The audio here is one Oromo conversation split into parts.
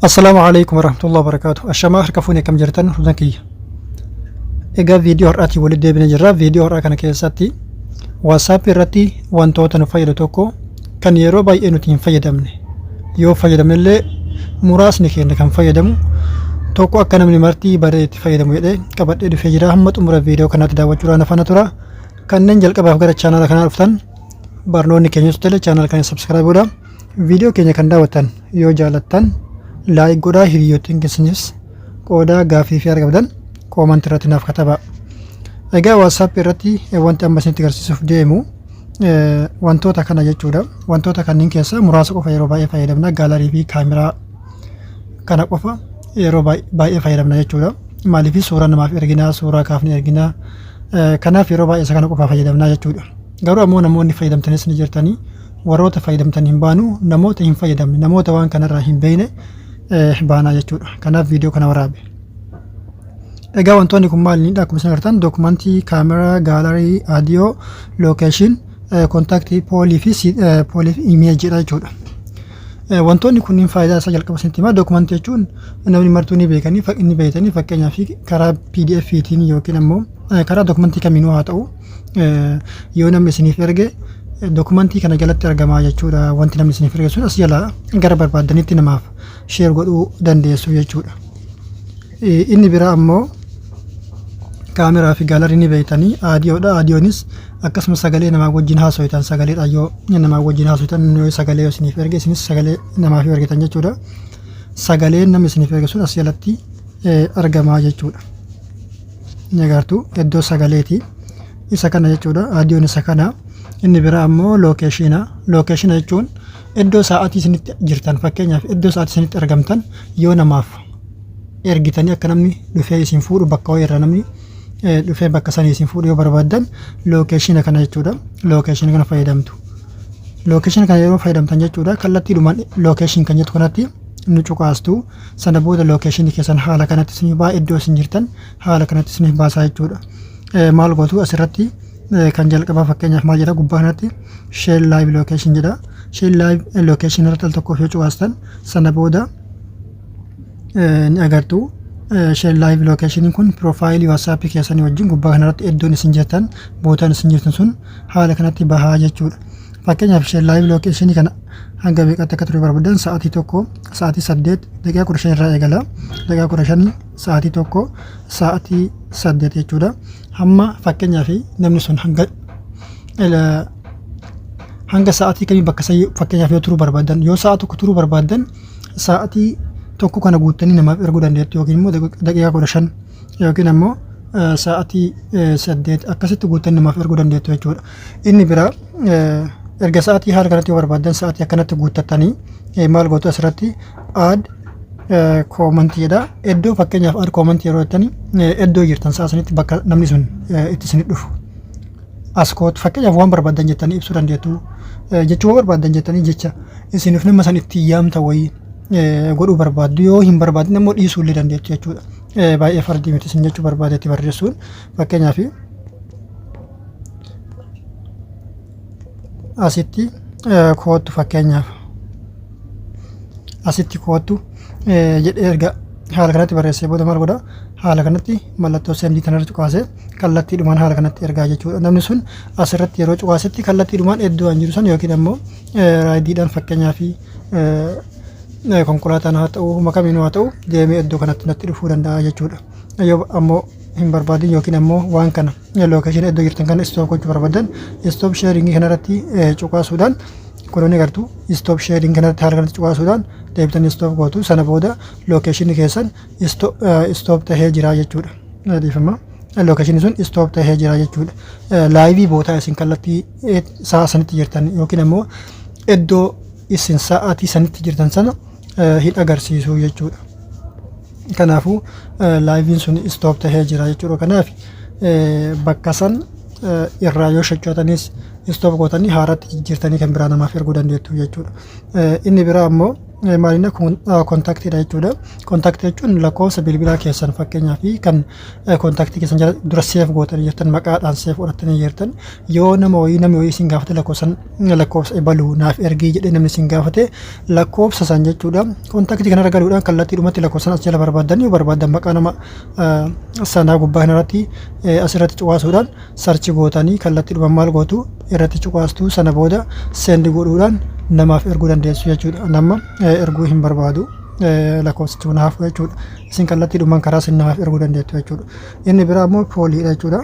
Assalaamu alaikum warahmatullahi wabarakatuh. Ashamaa harka fuune akkam jirtan hordoftoota kiyya. Egaa viidiyoo har'aatiin walitti deebinee jirra. Viidiyoo har'aa kana keessatti WhatsApp irratti wantoota nu fayyadu tokko kan yeroo baay'ee nuti hin fayyadamne yoo fayyadamne illee muraasni keenya kan fayyadamu tokko akka namni marti baree itti fayyadamu jedhee qabadhee dhufee jira. Hamma xumura viidiyoo kanaatti daawwachuudhaan afaan tura. Kanneen jalqabaaf gara chaanaala kanaa dhuftan barnoonni keenya tole chaanaala kana subscribe godhaa. Viidiyoo keenya kan daawwattan yoo jaalattan like godhaa, hiriyoottan keessanis qoodaa, gaaffii fi yaada qabdan comment irratti naaf katabaa. Egaa WhatsApp irratti wanti amma isinitti agarsiisuuf deemu wantoota kana jechuudha. Wantoota kanneen keessaa muraasa qofa yeroo baay'ee fayyadamna. Gallery fi kaameraa kana qofa yeroo baay'ee fayyadamna jechuudha. Maaliif? Suuraa namaaf erginaa, suuraa kaafnee erginaa. Kanaaf yeroo baay'ee isa kana qofa fayyadamna jechuudha. Garuu ammoo namoonni fayyadamtanis ni jirtanii. Warroota fayyadamtan hin baanu, namoota hin fayyadamne, namoota waan kanarraa hin beekne baanaa jechuudha. Kanaaf viidiyoo kana waraabe. Egaa wantoonni kun maal inni? Akkuma isin agartan document, kaameraa, gallery, audio, location, contact, poll fi poll fi imagedha jechuudha. Wantoonni kunniin faayidaa isaa jalqaba isinitti himaa. Document jechuun namni martuu ni beekanii inni beektanii, fakkeenyaaf karaa PDF tiin yookiin ammoo karaa document kamiinuu haa ta'u, yoo namni isiniif erge document kana jalatti argamaa jechuudha. Wanti namni isiniif erge sun as jala gara barbaaddanitti namaaf share godhuu dandeessu jechuudha. Inni biraa ammoo kaameraa fi gallery ni beektanii, audiodha. Audionis akkasuma sagalee namaa wajjin haasoftan, sagaleedha yoo namaa wajjin haasoftan, yoo sagalee isiniif erge, isinis sagalee namaaf yoo ergitan jechuudha. Sagaleen namni isiniif erge sun as jalatti argamaa jechuudha. Ni agartu, iddoo sagaleeti. Isa kana jechuudha. Audion isa kana. Inni biraa ammoo location. Location jechuun iddoo sa'aatii isinitti jirtan, fakkeenyaaf iddoo sa'aatii isinitti argamtan yoo namaaf ergitanii, akka namni dhufee isin fuudhu, bakka wayii irraa namni dhufee bakka sanii isin fuudhu yoo barbaaddan, location kana jechuudha. Location kana fayyadamtu. Location kana yeroo fayyadamtan jechuudha, kallattiidhumaan location kan jettu kanatti nu cuqaastu. Sana booda location keessan haala kanatti isiniif ba'a, iddoo isin jirtan haala kanatti isiniif baasaa jechuudha. Maal gootu? Asirratti kan jalqabaa fakkeenyaaf maal jedha? Gubbaa kanatti share live location jedha. Share live location irratti al tokkoof yoo cuqaastan, sana booda ni agartu, share live locationiin kun profile WhatsApp keessanii wajjin gubbaa kanarratti iddoon isin jirtan, bootaan isin jirtan sun haala kanatti bahaa jechuudha. Fakkeenyaaf share live location kana hanga meeqatti akka ture barbaadan, sa'aatii 1, sa'aatii 8:15 irraa eegala. Daqiiqaa 15, sa'aatii 1, sa'aatii 8 jechuudha. Hamma fakkeenyaaf namni sun hanga sa'aatii kamii bakka fakkeenyaaf yoo turuu barbaadan, yoo sa'a 1 turuu barbaadan, sa'aatii 1 kana guuttanii namaaf erguu dandeettu, yookiin immoo daqiiqaa 15 yookiin ammoo sa'aatii 8 akkasitti guuttanii namaaf erguu dandeettu jechuudha. Inni biraa erga sa'aatii haala kanatti yoo barbaadan, sa'aatii akkanatti guuttattanii maal gootu? Asirratti add comment jedha. Iddoo fakkeenyaaf add comment yeroo jettanii, iddoo jirtan sa'a sanitti bakka namni sun itti isinit dhufu. As kootu fakkeenyaaf waan barbaadan jettanii ibsuu dandeettu. Jechuu waan barbaadan jettanii, jecha isiniif nama san itti yaamta wayii godhuu barbaaddu, yoo hin barbaadin ammoo dhiisuu illee dandeettu jechuudha. Baay'ee fardii miti isin jechuu barbaadetti barreessuun. Fakkeenyaaf asitti koottu, fakkeenyaaf asitti koottu jedhee erga haala kanatti barreessee booda maal godha? Haala kanatti mallattoo send kanarra cuqaasee kallattiidhumaan haala kanatti ergaa jechuudha. Namni sun asirratti yeroo cuqaasetti kallattiidhumaan iddoo an jiru san yookiin ammoo rideiidhaan, fakkeenyaaf konkolaataan haa ta'u, kamiinuu haa ta'u, deemee iddoo kanatti natti dhufuu danda'a jechuudha. Yoo ammoo hin barbaadin yookiin ammoo waan kana location iddoo jirtan kana stop gochuu barbaadan, stop sharing kanarratti cuqaasuudhaan, kun ni agartu, stop sharing kanarratti haala kanatti cuqaasuudhaan deebitanii stop gootu. Sana booda location keessan stop tahee jira jechuudha. Dhiifama. Location sun stop tahee jira jechuudha. Live bootaa isin kallattii sa'a sanitti jirtan yookiin ammoo iddoo isin sa'aatii sanitti jirtan sana hin agarsiisu jechuudha. Kanaafuu liveiin sun stop tahee jira jechuudha. Kanaaf bakka san irraa yoo sochootanis stop gootanii haaratti jijjiirtanii kan biraa namaaf erguu dandeettu jechuudha. Inni biraa ammoo Maalina contactiidha jechuudha. Contactii jechuun lakkoofsa bilbilaa keessan, fakkeenyaa fi kan contactii keessan jala dura save gootanii jirtan, maqaadhaan save godhatanii jirtan, yoo nama wayii, namni wayii isin gaafate, lakkoofsan lakkoofsa ebaluu naaf ergii jedhee namni isin gaafate, lakkoofsa san jechuudha. Contactii kanarra galuudhaan kallattiidhumatti lakkoofsan as jala barbaadan, yoo barbaadan maqaa nama sanaa gubbaa kanarratti asirratti cuqaasuudhaan search gootanii kallattiidhuma maal gootu, irratti cuqaastuu, sana booda send godhuudhaan namaaf erguu dandeessu jechuudha. Nama erguu hin barbaadu, lakkoofsichi kun hafu jechuudha. Isin kallattiidhumaan karaa isin namaaf erguu dandeettu jechuudha. Inni biraa immoo polliidha jechuudha.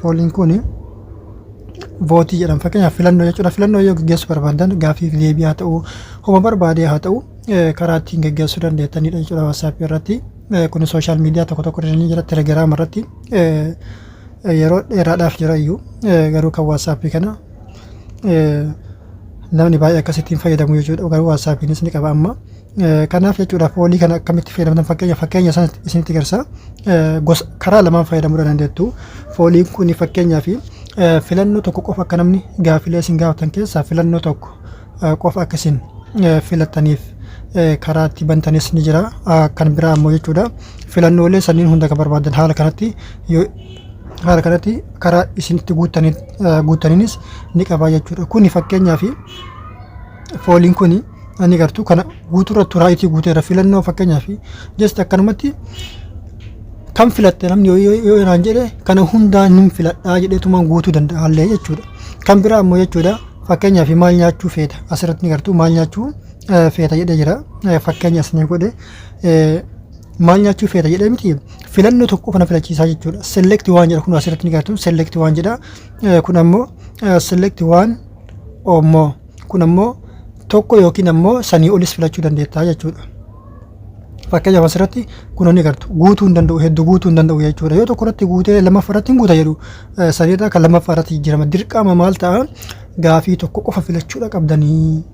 Polliin kun voteii jedhama. Fakkeenyaaf filannoo jechuudha. Filannoo yoo gaggeessuu barbaadan, gaaffii fi deebii haa ta'u, homa barbaadee haa ta'u, karaa ittiin gaggeessuu dandeettanidha jechuudha WhatsAppii irratti. Kun social media tokko tokko ni jira, Telegram irratti yeroo dheeraadhaaf jira iyyuu, garuu kan WhatsAppii kana namni baay'ee akkasittiin fayyadamu jechuudha. Garuu WhatsAppiinis ni qaba amma. Kanaaf jechuudha, pollii kana akkamitti fayyadamtan fakkeenya isaan isinitti agarsiisa. Gosa karaa lamaan fayyadamuu dandeettu. Polliin kun fakkeenyaaf filannoo tokko qofa akka namni gaafilee isin gaafatan keessaa filannoo tokko qofa akka isin filattaniif karaa itti bantanis ni jira. Kan biraa ammoo jechuudha, filannoolee sanniin hunda kan barbaadan haala kanatti yoo haala kanatti karaa isinitti guuttaniinis ni qaba jechuudha. Kuni fakkeenyaaf polliin kuni ani gartuu kana guutuurratti rightii guuteera. Filannoo fakkeenyaaf just akkanumatti kan filatte namni yoo naan jedhe, kana hundaa nin filadhaa jedheetumaan guutuu danda'a illee jechuudha. Kan biraa ammoo jechuudha, fakkeenyaaf maal nyaachuu feeta, asirratti ni gartuu, maal nyaachuu feeta jedhee jira. Fakkeenya isinii godhe, maal nyaachuu feeta jedhee miti, filannoo tokko qofa na filachiisaa jechuudha. Select one jedha, kun asirratti ni gartuu, select one jedha. Kun ammoo select one or, kun ammoo tokko yookiin ammoo sanii olis filachuu dandeettaa jechuudha. Fakkeenyaaf asirratti kun ni gartu, guutuu hin danda'u, hedduu guutuu hin danda'u jechuudha. Yoo tokko irratti guutee lammaffaa irratti hin guuta jedhu, sadiirraa kan lammaffaa irratti jijjiirama. Dirqama maal ta'a, gaafii tokko qofa filachuudha qabdanii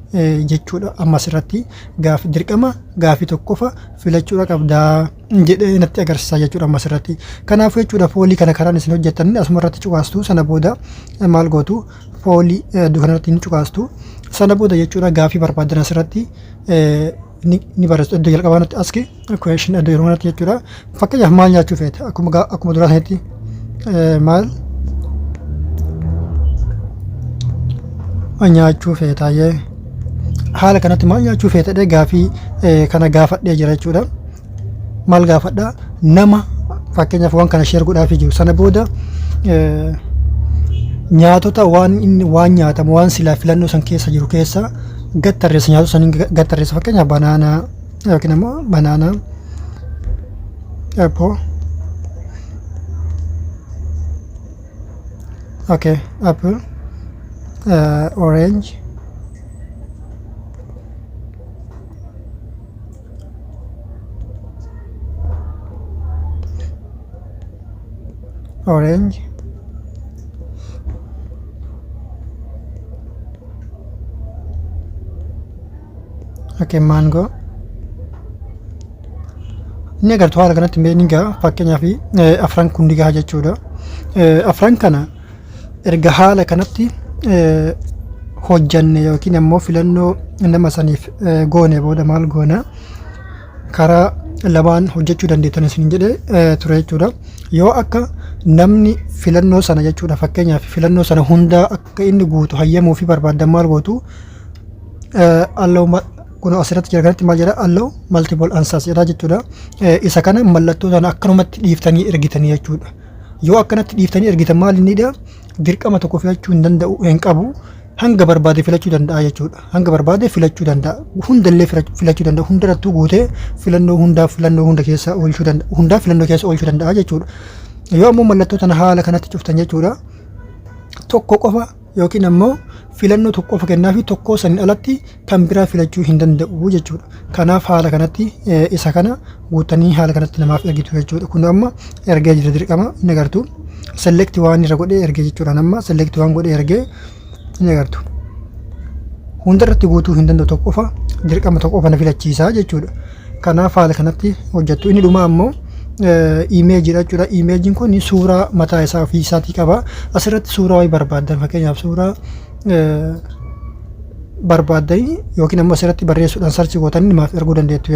jechuudha. Amma asirratti gaafii dirqama gaafii tokko qofa filachuudha qabdaa jedhee natti agarsiisa jechuudha amma asirratti. Kanaafuu jechuudha, pollii kana karaan isin hojjettan asuma irratti cuqaastu, sana booda maal gootu, pollii iddoo kanarratti ni cuqaastu, sana booda jechuudha gaafii barbaadan asirratti ni barreessu. Iddoo jalqabaa kanatti ask question, iddoo yeroo kanatti jechuudha, fakkeenyaaf maal nyaachuu feete, akkuma duraa sanitti maal nyaachuu feetaayyee, haala kanatti maal nyaachuu feete jedhee gaafii kana gaafadhee jira jechuudha. Maal gaafadhaa, nama fakkeenyaaf waan kana share godhaafii jiru, sana booda nyaatota waan inni waan nyaatamu waan silaa filannoo san keessa jiru keessa gattarreessa, nyaatota saniin gattarreessa. Fakkeenyaaf banana yookiin immoo banana, apple, okay, apple, orange, orange, okay, mango. Inni agartuu haala kanatti ni gaha. Fakkeenyaaf afran kun ni gaha jechuudha. Afran kana erga haala kanatti hojjanne yookiin ammoo filannoo nama saniif goone booda maal goona? Karaa lamaan hojjechuu dandeettan isin jedhe ture jechuudha. Yoo akka namni filannoo sana jechuudha, fakkeenyaaf filannoo sana hundaa akka inni guutu hayyamuu fi barbaaddan, maal gootu? Allow, kun asirratti jira kanatti maal jedha? Allow multiple answers jedha jechuudha. Isa kana mallattoo sana akkanumatti dhiiftanii ergitanii jechuudha. Yoo akkanatti dhiiftanii ergitan maal innidha? Dirqama tokko filachuu hin danda'u, hin qabu. Hanga barbaade filachuu danda'a jechuudha. Hanga barbaade filachuu danda'a. Hundallee filachuu danda'a. Hundarrattuu guutee filannoo hundaa filannoo hunda keessa oolchuu danda'a. Hundaa filannoo keessa oolchuu danda'a jechuudha. Yoo ammoo mallattoo tana haala kanatti cuftan jechuudha, tokko qofa yookiin ammoo filannoo tokko qofa kennaa fi tokkoo saniin alatti kan biraa filachuu hin danda'u jechuudha. Kanaaf haala kanatti isa kana guutanii haala kanatti namaaf ergitu jechuudha. Kun amma ergee jira, dirqama inni agartu. Select one irra godhee ergee jechuudha. Amma select one godhee ergee inni agartu. Hundarratti guutuu hin danda'u, tokko qofa, dirqama tokko qofa na filachiisaa jechuudha. Kanaaf haala kanatti hojjettu. Inni dhumaa ammoo imageiidha jechuudha. Imageiin kun suuraa mataa isaa ofii isaatii qaba. Asirratti suuraa wayii barbaaddan, fakkeenyaaf suuraa Barbaaddanii yookiin ammoo asirratti barreessuudhaan search gootanii namaaf erguu dandeettu.